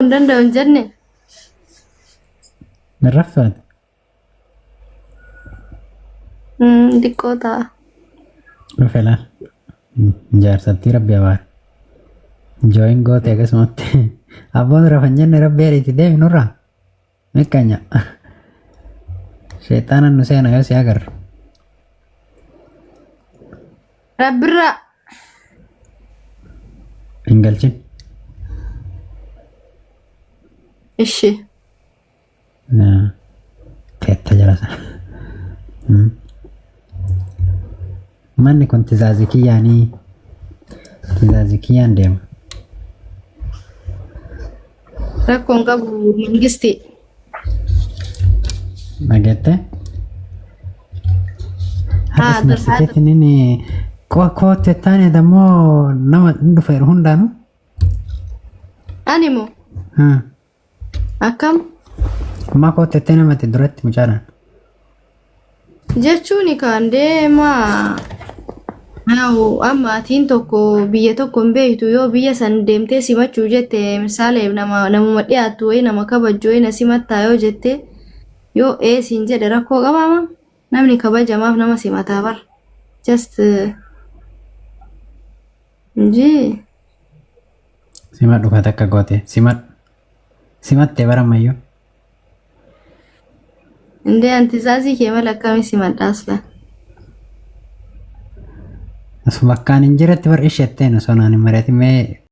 Hin danda'u hin jenne. Hin raftu ati? Xiqqoo ta'a. Dhufe laal. Jaarsattii rabbi abaara. Jooyin goote akkasumatti. Abboon rafan jenne rabbi ariiti deemi nurraa. Miqqanya. Sheexaana nu seena yoo si agarru. Rabbirraa. Hin galchin. Ishi. Teetta jala sana. Manni kun tizaazii kiyyaanii tizaazii kiyyaan deema. Rakkoon qabu mangisti. Dhageette? Haa, Har'as marsiteetti inni kootte taane dammoo nama hin dhufeeru hundaanuu. Ani moo akkam Ammaa kootte ettee namatti duratti mucaadhaan. Jechuun kan deemaa yaa'u amma atiin tokko biyya tokko hin beektu yoo biyya san deemtee simachuu jette misaaleef nama namuma dhiyaattu wayii nama kabajju wayii na simattaa yoo jette yoo ee siin jedhe rakkoo qabaama namni kabajamaaf nama simataa bar just inji Simadhu ka takka goote simadhu. Simattee bara ammayyuu. Indee anti zaazii kee mala akkami simadha asla. As bakkaan hin jiretti bar isheetteen osoo naan hin mari'atin mee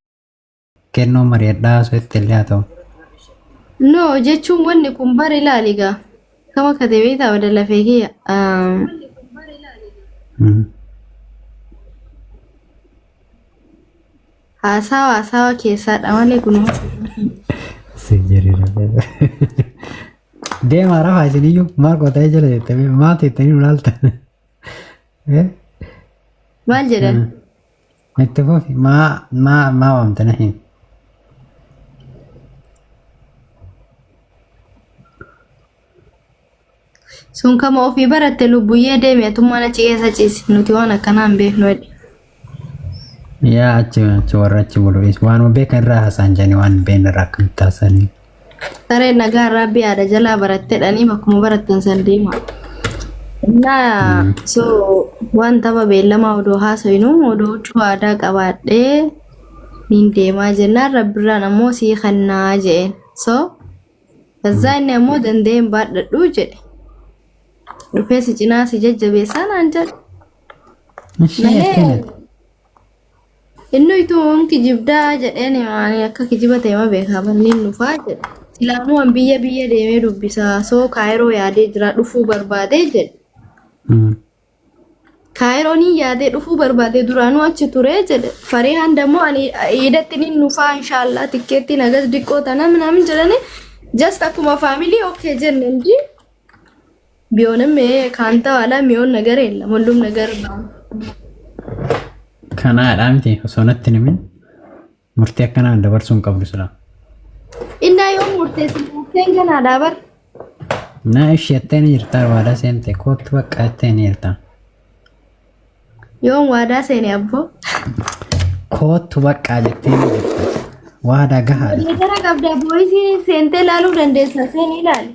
kennoo mari'adhaa osoo itti illee haa ta'u. No jechuun wanni kun bar ilaali gaa. Kam akka ta'e beektaa bada lafee kiyya. Haasawa haasawa keessaadha malee kun. Si jiriira. Deemaa rafaa isiniyyuu maal gootanii jala jettanii maal teettanii nu laaltan. Maal jedhan? Itti fufi maa maa maa waamte na himi. Sun kama ofii baratte lubbuyyee deemi atummaan achi keessa ciisi nuti waan akkanaa hin beeknu jedhe. Yaa achi achi warra achi bulu waanuma beekan irraa haasa'an jedhanii waan hin beekne irraa akkamitti haasa'anii. Sareen nagaa rabbi haadha jalaa baratte dhanii bakkuma barattan san deema. Innaa so waan tapha beellamaa odoo haasofnu odoo huccuu aadaa qabaadhee niin deemaa jennaan rabbirraan ammoo sii kannaa je'een. So Kazaa inni ammoo danda'ee hin baadhadhu jedhe. Dhufee si cinaa si jajjabeessaa naan jedhe. Ishee Malee akkanatti. inni ituu hin kijibdaa jedheen maanii akka kijiba ta'e ma beekaa banniin dhufaa jedhe. Silaamuu an biyya biyya deemee dubbisaa soo kaayiroo yaadee jira dhufuu barbaadee jedhe. Kaayirooniin yaadee dhufuu barbaade duraanuu achi ture jedhe. Farihaan dammoo ani iidatti nin dhufaa inshaallah tikkeettiin hagas diqqoo tana minaamin jedhani just akkuma faamilii okay jenne እንጂ ቢሆንም ይሄ ከአንተ ኋላ የሚሆን ነገር የለም። ሁሉም ነገር Kanaadhaa miti osoo natti hin himin murtii akkanaa dabarsuu hin qabdu silaa. እና yoo murteessi murteen ganaadhaa bar Na ishee jettee ni jirta waadaa seente kootu bakka jettee ni jirta. yoon waadaa seene abboo Kootu bakka jettee ni jirta. Waadaa gahaadha. Gara qabda booyisiin seentee ilaaluu dandeessa seenii ilaali.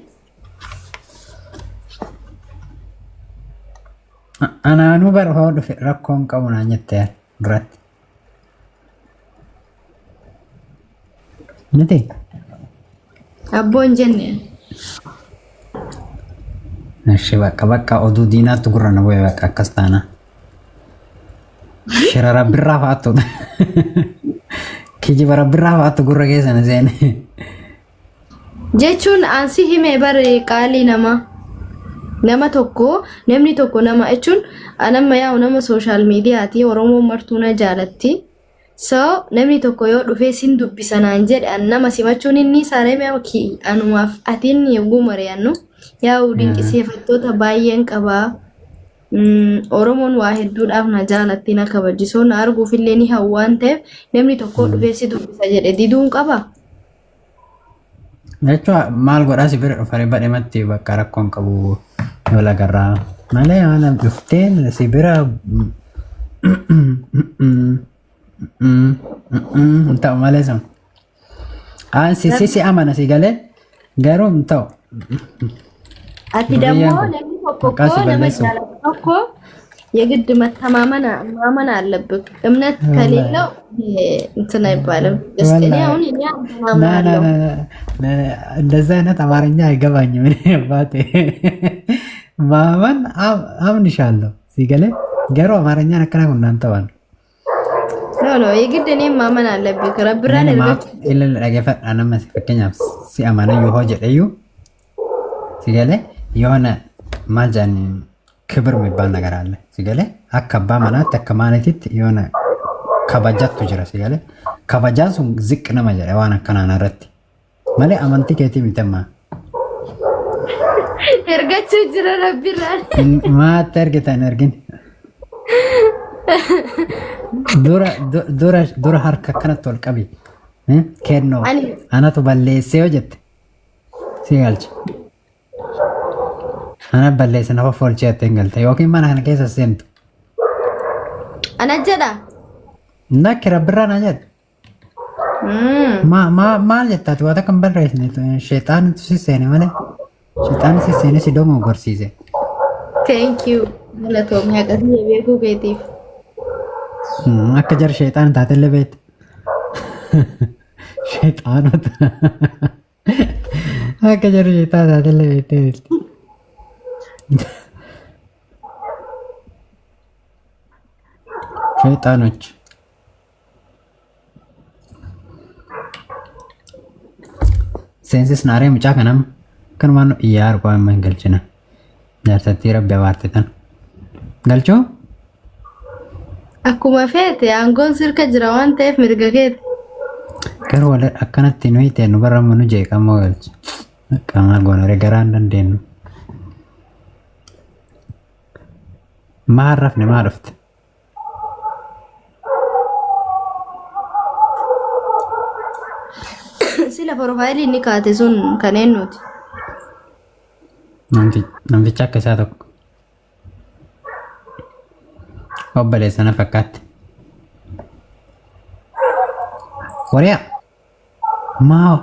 Anaanuu bara hoo dhufe rakkoon qabu naan jettee duratti. Miti? Abboon jenne. Ishi bakka bakka oduu diinaatti gurra na bu'e bakka akkas taana. Shira rabbirraa fa'aattu. Kijiba rabbirraa fa'aattu gurra keessa na seene. Jechuun an si hime bar qaalii namaa. Nama tokko namni tokko nama jechuun an amma yaa'u nama sooshaal miidiyaati Oromoon martuu na jaalatti. So namni tokko yoo dhufee sin dubbisa naan jedhe an nama simachuun inni saareme anumaaf atiin yogguu mari'annu yaa'u dinqisiifattoota baay'een qabaa. Oromoon waa hedduudhaaf na jaalatti na kabajji. So na arguufillee ni hawwu waan ta'eef namni tokko dhufee si dubbisa jedhe diduun qabaa? Jechuun maal godhaa si bira dhufanii badhimatti bakka rakkoon qabu yoo lagarraa malee waan dhuftee si bira hin ta'u malee sun. Aan si si si amana si galee garuu hin ta'u. Ati Duriyyaan ደግሞ kun namni tokko maqaa እኮ si nama balleessuuf. jaalatu tokko የግድ መተማመን ማመን አለብህ። እምነት Wallaahi. ከሌለው ይሄ እንትን አይባልም። እስቲ እኔ Wallaahi. አሁን እኔ ና ና አተማመናለሁ። ና ና፣ እንደዛ አይነት አማርኛ አይገባኝም። እኔ አባቴ ማመን አምንሻለሁ ሲገሌ ገሩ አማርኛን akkana kun naan ta'an. No no የግድ እኔም ማመን አለብህ። ረብራን Inni ergachuu maaf illee dhageeffadha nama fakkeenyaaf si amana yoo jedheyyuu ሲገሌ የሆነ maal jedhani ክብር የሚባል ነገር አለ ሲገሌ akka abbaa manaatti akka maaliititti የሆነ kabajattu jira ሲገሌ kabajaan sun ziq nama jedhe waan akkanaan irratti malee amantii keetii miti amma. ergachuu jira rabbirraan. Maatti argitan ergin. Dura dura dura harka akkanatti ol qabi. Kennoo Ani anatu balleessee yoo jette si galcha. Ana balleesse nafa folchee jettee hin galte yookiin mana kana keessa seentu. Ana jedha. Nakki rabbirraa naa jedhe. Maal jettaati waan akka hin barreessine sheexaanitu si seene malee sheexaani si seene si dogongorsiise. Thank you. Galatoomii akkasii beekuu keetiif. Akka jara sheexaana taatellee beekte. Sheexaanota. Akka jara sheexaana taatellee beekte. ሸይጣኖች seensis naaree mucaa kanam kanumaan iyyaa arqoo amma hin galchina. Jaarsattii rabbi abaarte tan. Galchuu? Akkuma feete aangoon sirka jira waan ta'eef mirga keeti. Garuu wal akkanatti nuyi ta'e nu barra nu jeeqamoo galcha. Akka maal goona garaa hin dandeenyu. Maal rafne maa dhufte? Sila profaayilii inni kaate sun kan eenyuti? Namticha akka isaa tokko. Obboleessa na fakkaatti. Wariyaa! Maa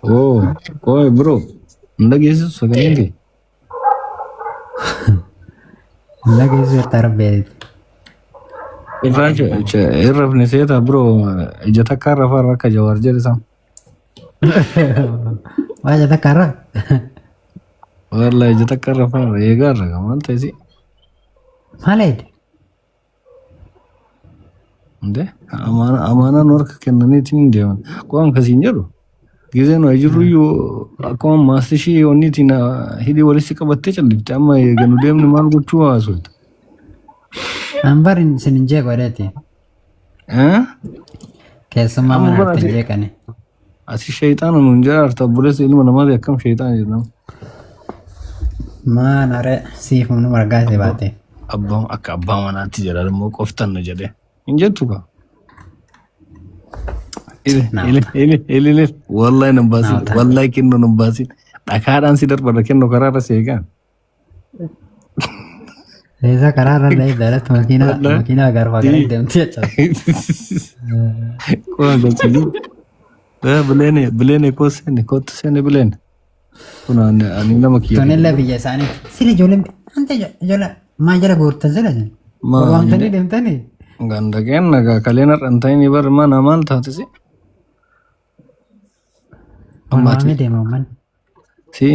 Oh, qoy bro. Hin dhageessisu sagaleen kee? Lageessu jettaa rabbeeti. Irraa irrafne seeta bro. Ija takka irra farra akka Jawaar jedhe san. Waa ija takka irra? Wallahi ija takka irra farra eegaa irra maal ta'e si? Maal eegde? Inde amaanaa nu harka kennaniitiin hin deeman. Qo'an kasiin jedhu. Gizee nu jirru iyyuu akkuma maastishii onniitiin hidhii walitti qabattee callifte amma eega nu deemne maal gochuu haasofte. An bar isin hin jeequ jedheeti. Keessummaa Amma mana bara irratti hin jeeqani. Ati shayxaana nuun jedha obboleessa ilma namaati akkam shayxaana jedhama. Maan aree siif nu margaa si baate. Abbaa akka abbaa manaatti jedha immoo qoftan na jedhe. Hin jettu kaa. Ile ile ile ile ile wallahi nan baasin Naawta. Wallahi kennu nan baasin dhakaadhaan si darbadha kennu karaarra si eegaan. Isa karaa irra illee dalatti makiinaa Wallahi. Makiinaa garbaa gara deemti jechuudha. Qo'a galchini. Bileene bileene koo seene kootu seene bileene. Kun ani nama kiyya. Tunillee biyya isaaniiti. Sila ijoolleen ante ijoollee maa jala guurtan sila jenne. Maa Waamtanii deemtanii. Ganda kenna gaa kaleen har'a hin ta'in bar mana maal taate si? Wal waamee deema uummanni. Si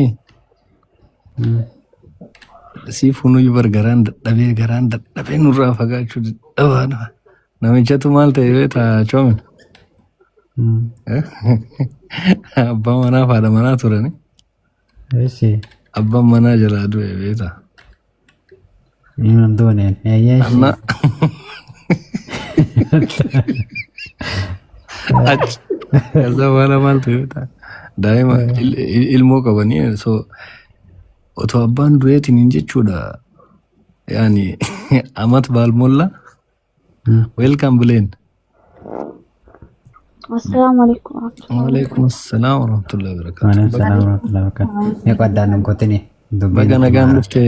si funuyyuu bar garaan dadhabee nurraa fagaachuu dadhabaadha. Namichatu maal ta'e beektaa coomin? Abbaa manaa fi haadha manaa turani. Eessi. Abbaan manaa jalaa du'e beektaa. Himan duuneen. Eeyyee. Anna achi ከዛ በኋላ maal ta'e beektaa? Daa'ima ilmoo qabanii so otoo abbaan du'eetiin hin jechuudha. Yaani amat baalmolla welcome bileen. Assalaamu alaikum warahmatullahi. Waalaikum assalaam warahmatullahi wabarakatuh. Waalaikum salaam warahmatullahi wabarakatuh. Mee qoddaan nun kotini dubbiin Baga itti nagaan maara. dhufte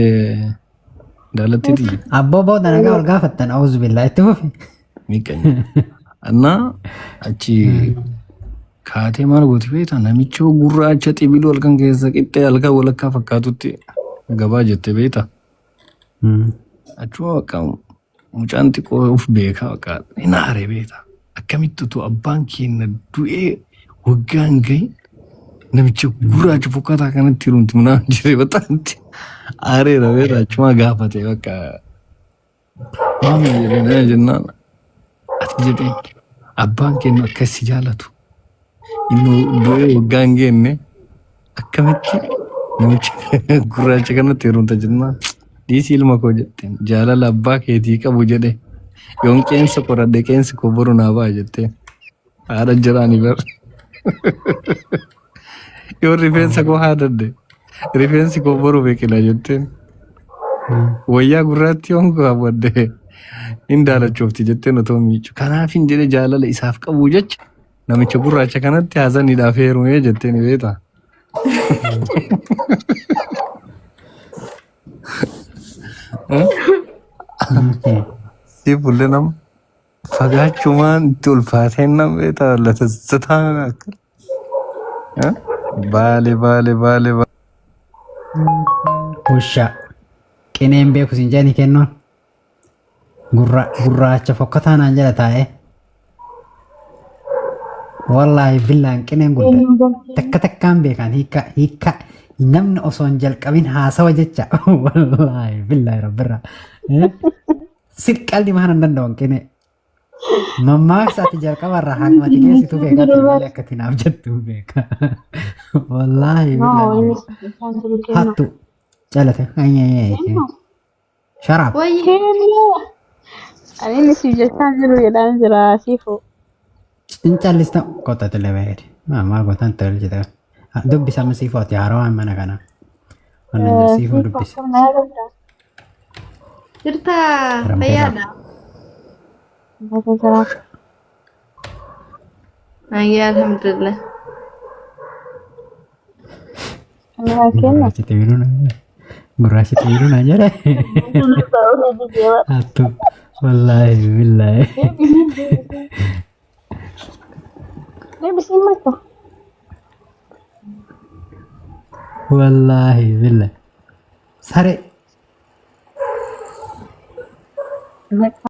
daalattiiti. Abboo booda nagaa wal gaafattan auzu billaa itti fufi. Miqqanya. Annaa achi kaatee maal gooti beektaa namicha gurraacha xibiluu halkan keessa qixxee halkan walakkaa fakkaatutti gabaa jette beektaa. Achuma bakka mucaan xiqqoo of beekaa bakka hin aare beektaa. Akkamitti utuu abbaan keenya du'ee waggaa hin gahin namicha gurraacha fokkataa kanatti heerumti munaan jedhee baxaatti aareera beektaa achuma gaafate bakka maami jedhee jennaan ati jedheen abbaan keenya akkas si jaalatu inni du'ee waggaa hin geenne akkamitti namicha gurraacha kanatti heerumta jennaan dhiisii ilma koo jetteen jaalala abbaa keetii qabu jedhe yoon qeensa qoradhe qeensi koo boru naa ba'a jetteen haadha jiraanii bar yoon rifeensa koo haadadhe rifeensi koo boru biqila jetteen wayyaa gurraatti yoon kaawwadhe hin daalachoofti jetteen otoo miicu kanaaf hin jedhe jaalala isaaf qabu jecha namicha gurraacha kanatti haasaniidhaaf heerumee jetteen beektaa. Si fuullee nama fagaachumaan itti ulfaateen nama beektaa lafa zataan akka. Baale baale baale baale. Usha. Qineen beeku sin jedhani kennoon. Gurraacha fokkataa naan jala taa'ee. Wallaahi billaan qineen guddaa. Takka takkaan beekan hiika hiika namni osoo hin jalqabin haasawa jecha. Wallaahi billaahi rabbirraa. Si qalli maana hin danda'u qinee. Mammaaksa ati jalqabarraa haguma ati geessitu beekaa ture malee akka ati naaf jettu beeka. Wallaahi No, billaahi. inni isaan jiru kennu. Hattu calate. Sharaab. Wayyi Kennu. Ani inni siif jechaa jiru jedhaan jira siifu. Cincallista qotate lebeedi. Maal gootan tolchite. Dubbisa amma siifoo ati haarawaan mana kana. Wannan jira siifoo Siifu dubbisa. akkam na yaadadha. Jirta Rampeera. fayyaadha. Bakka jira. Ayyaa alhamdulillah. Inni kenna. Gurraachi xibiiluu naan jedhe. Gurraachi xibiiluu naan jedhe. Hattu. Wallaahi billaahi. Deebisiin marta. Wallaahi billaahi. Saree.